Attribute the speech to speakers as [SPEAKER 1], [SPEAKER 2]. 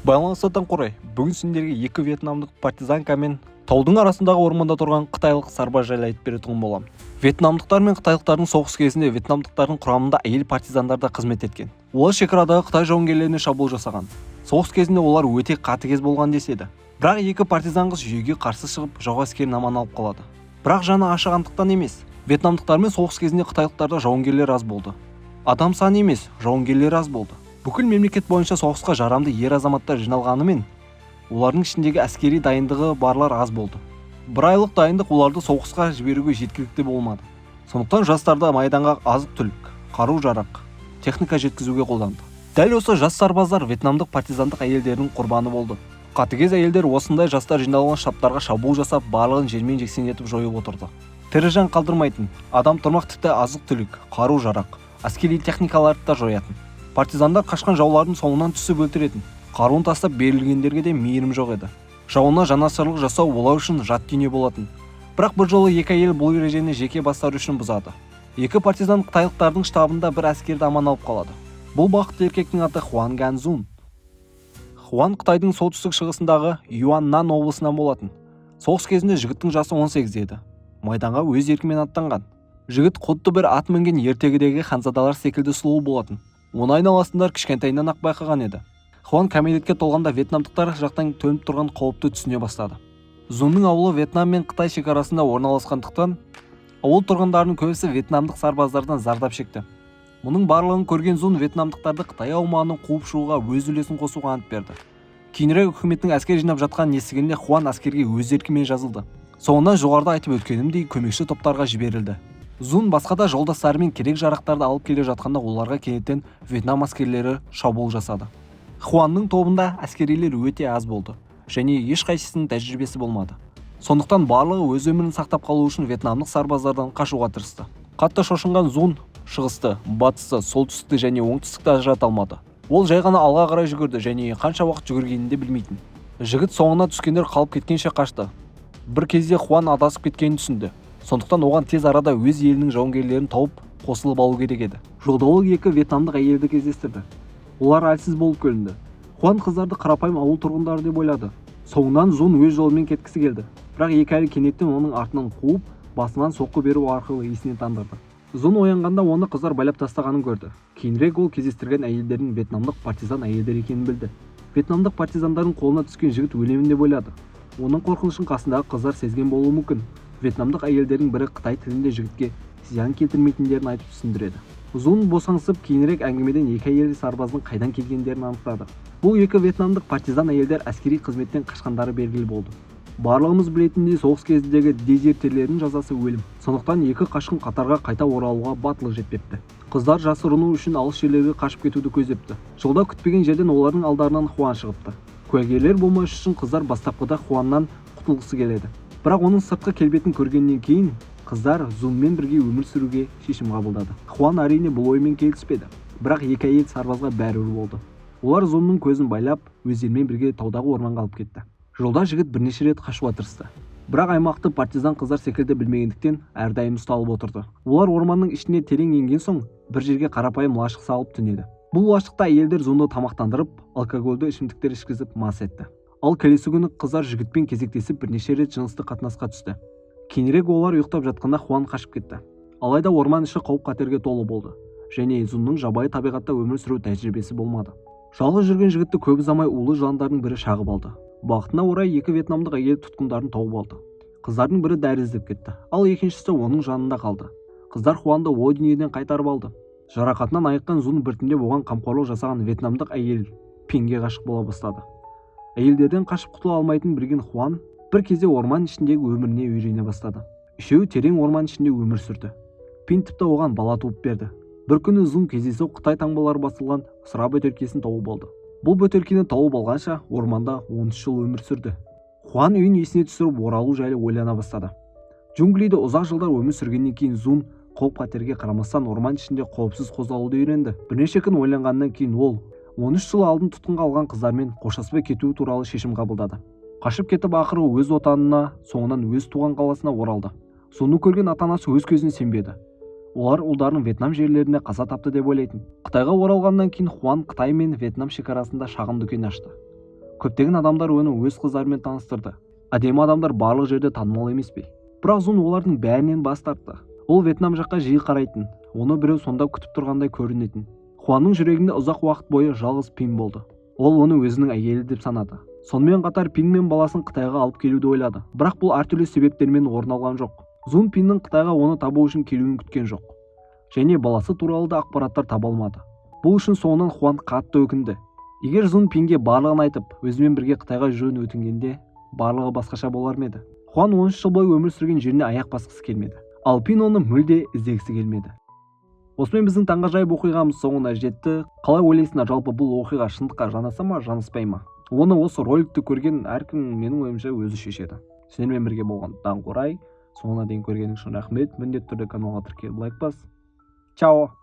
[SPEAKER 1] Байланыстан қорай, бүгін сендерге екі вьетнамдық партизанка мен таудың арасындағы орманда тұрған қытайлық сарбаз жайлы айтып беретін боламын. Вьетнамдықтар мен қытайлықтардың соғыс кезінде вьетнамдықтардың құрамында әйел партизандар да қызмет еткен. Олар шекарадағы қытай жауынгерлеріне шабуыл жасаған. Соғыс кезінде олар өте қатыгез болған деседі. Бірақ екі партизан қыз жүйеге қарсы шығып, жау әскерін аман алып қалады. Бірақ жаны ашығандықтан емес. Вьетнамдықтармен соғыс кезінде қытайлықтарда жауынгерлер аз болды. Адам саны емес, жауынгерлер аз болды. Бүкіл мемлекет бойынша соғысқа жарамды ер азаматтар жиналғанымен, олардың ішіндегі әскери дайындығы барлар аз болды. Бір айлық дайындық оларды соғысқа жіберуге жеткілікті болмады. Сондықтан жастарды майданға азық-түлік, қару-жарақ, техника жеткізуге қолданды. Дәл осы жас сарбаздар вьетнамдық партизандық әйелдердің құрбаны болды. Қатыгез әйелдер осындай жастар жиналған штабтарға шабуыл жасап, барлығын жермен жексен етіп жойып отырды. Тірі жан қалдырмайтын, адам тұрмақ, тіпті азық-түлік, қару-жарақ, әскери техникаларды да жоятын. Партизандар қашқан жаулардың соңынан түсіп өлтіретін. Қаруын тастап берілгендерге де мейірім жоқ еді. Жауына жанашырлық жасау олар үшін жат дүние болатын. Бірақ бір жолы екі әйел бұл ережені жеке бастары үшін бұзады. Екі партизан қытайлықтардың штабында бір әскерді аман алып қалады. Бұл бақытты еркектің аты Хуан Ганзун. Хуан Қытайдың солтүстік шығысындағы Юаньнан облысынан болатын. Соғыс кезінде жігіттің жасы 18 еді. Майданға өз еркімен аттанған. Жігіт құдды бір ат мінген ертегідегі ханзадалар секілді сұлу болатын. Оны айналасындар кішкентайынан ақ байқаған еді. Хуан кәмелетке толғанда, вьетнамдықтар жақтан төніп тұрған қауіпті түсіне бастады. Зунның ауылы Вьетнам мен Қытай шекарасында орналасқандықтан, ауыл тұрғындарының көбісі вьетнамдық сарбаздардан зардап шекті. Мұның барлығын көрген Зун вьетнамдықтарды Қытай аумағынан қуып шығуға өз үлесін қосуға ант берді. Кейінірек үкіметтің әскер жинап жатқанын естігенде, Хуан әскерге өз еркімен жазылды. Соңынан жоғарыда айтып өткенімдей, көмекші топтарға жіберілді. Зун басқа да жолдастарымен керек жарақтарды алып келе жатқанда, оларға кенеттен Вьетнам әскерлері шабуыл жасады. Хуанның тобында әскерилер өте аз болды және ешқайсысының тәжірибесі болмады. Сондықтан барлығы өз өмірін сақтап қалу үшін вьетнамдық сарбаздардан қашуға тырысты. Қатты шошынған Зун шығысты, батысты, солтүстікті және оңтүстікті ажырата алмады. Ол жай ғана алға қарай жүгірді және қанша уақыт жүгіргенін де білмейтін. Жігіт соңына түскендер қалып кеткенше қашты. Бір кезде Хуан адасып кеткенін түсінді. Сондықтан оған тез арада өз елінің жауынгерлерін тауып, қосылып алу керек еді. Жолда ол екі вьетнамдық әйелді кездестірді. Олар әлсіз болып көрінді. Хуан қыздарды қарапайым ауыл тұрғындары деп ойлады. Соңынан Зун өз жолымен кеткісі келді, бірақ екі әйел кенеттен оның артынан қуып, басынан соққы беру арқылы есінен тандырды. Зун оянғанда, оны қыздар байлап тастағанын көрді. Кейінірек ол кездестірген әйелдердің вьетнамдық партизан әйелдер екенін білді. Вьетнамдық партизандардың қолына түскен жігіт өлемін деп ойлады. Оның қорқынышын қасындағы қыздар сезген болуы мүмкін. Вьетнамдық әйелдердің бірі қытай тілінде жігітке зиян келтірмейтіндерін айтып түсіндіреді. Зун босаңсып, кейінірек әңгімеден екі әйел сарбаздың қайдан келгендерін анықтады. Бұл екі вьетнамдық партизан әйелдер әскери қызметтен қашқандары белгілі болды. Барлығымыз білетіндей, соғыс кезіндегі дезертирлердің жазасы өлім. Сондықтан екі қашқын қатарға қайта оралуға батылы жетпепті. Қыздар жасырыну үшін алыс жерлерге қашып кетуді көздепті. Жолда күтпеген жерден олардың алдарынан Хуан шығыпты. Куәгерлер болмас үшін қыздар бастапқыда Хуаннан құтылғысы келеді. Бірақ оның сыртқы келбетін көргеннен кейін қыздар Зунмен бірге өмір сүруге шешім қабылдады. Хуан, әрине, бұл оймен келіспеді. Бірақ екі әйел сарбазға бәрібір болды. Олар Зунның көзін байлап, өздерімен бірге таудағы орманға алып кетті. Жолда жігіт бірнеше рет қашуға тырысты, бірақ аймақты партизан қыздар секілді білмегендіктен, әрдайым ұсталып отырды. Олар орманның ішіне терең енген соң, бір жерге қарапайым лашық салып түнеді. Бұл лашықта әйелдер Зунды тамақтандырып, алкогольді ішімдіктер ішкізіп, мас етті. Ал келесі күні қыздар жігітпен кезектесіп бірнеше рет жыныстық қатынасқа түсті. Кейінірек олар ұйықтап жатқанда, Хуан қашып кетті. Алайда орман іші қауіп қатерге толы болды және Зунның жабайы табиғатта өмір сүру тәжірибесі болмады. Жалғыз жүрген жігітті көп ұзамай улы жыландардың бірі шағып алды. Бақытына орай, екі вьетнамдық әйел тұтқындарын тауып алды. Қыздардың бірі дәрі іздеп кетті, ал екіншісі оның жанында қалды. Қыздар Хуанды о дүниеден қайтарып алды. Жарақатынан айыққан Зун біртіндеп оған қамқорлық жасаған вьетнамдық әйел Пинге ғашық бола бастады. Әйелдерден қашып құтыла алмайтынын білген Хуан бір кезде орман ішіндегі өміріне үйрене бастады. Үшеуі терең орман ішінде өмір сүрді. Пин тіпті оған бала туып берді. Бір күні Зун кездейсоқ қытай таңбалары басылған сыра бөтелкесін тауып алды. Бұл бөтелкені тауып алғанша орманда 13 жыл өмір сүрді. Хуан үйін есіне түсіріп, оралу жайлы ойлана бастады. Джунглиде ұзақ жылдар өмір сүргеннен кейін Зун қауіп қатерге қарамастан, орман ішінде қауіпсіз қозғалуды үйренді. Бірнеше күн ойланғаннан кейін ол 13 жыл алдын тұтқынға алған қыздармен қоштаспай кету туралы шешім қабылдады. Қашып кетіп, ақыры өз отанына, соңынан өз туған қаласына оралды. Соны көрген ата анасы өз көзіне сенбеді. Олар ұлдарын Вьетнам жерлерінде қаза тапты деп ойлайтын. Қытайға оралғаннан кейін Хуан Қытай мен Вьетнам шекарасында шағын дүкен ашты. Көптеген адамдар оны өз қыздарымен таныстырды. Әдемі адамдар барлық жерде танымал емес пе? Бірақ Зун олардың бәрінен бас тартты. Ол Вьетнам жаққа жиі қарайтын, оны біреу сонда күтіп тұрғандай көрінетін. Хуанның жүрегінде ұзақ уақыт бойы жалғыз Пин болды. Ол оны өзінің әйелі деп санады. Сонымен қатар Пин мен баласын Қытайға алып келуді ойлады. Бірақ бұл әртүрлі себептермен орын алған жоқ. Зун Пиннің Қытайға оны табу үшін келуін күткен жоқ. Және баласы туралы да ақпараттар таба алмады. Бұл үшін соңынан Хуан қатты өкінді. Егер Зун Пинге барлығын айтып, өзімен бірге Қытайға жүруін өтінгенде, барлығы басқаша болар ма еді? Хуан 13 жыл бойы өмір сүрген жеріне аяқ басқысы келмеді. Ал Пин оны мүлде іздегісі келмеді. Осымен біздің таңғажайып оқиғамыз соңына жетті. Қалай ойлайсыңдар, жалпы бұл оқиға шындыққа жанаса ма, жанаспай ма? Оны осы роликті көрген әркім, менің ойымша, өзі шешеді. Сендермен бірге болған Даңғорай. Соңына дейін көргенің үшін рахмет. Міндетті түрде каналға тіркеліп, лайк бас. Чао!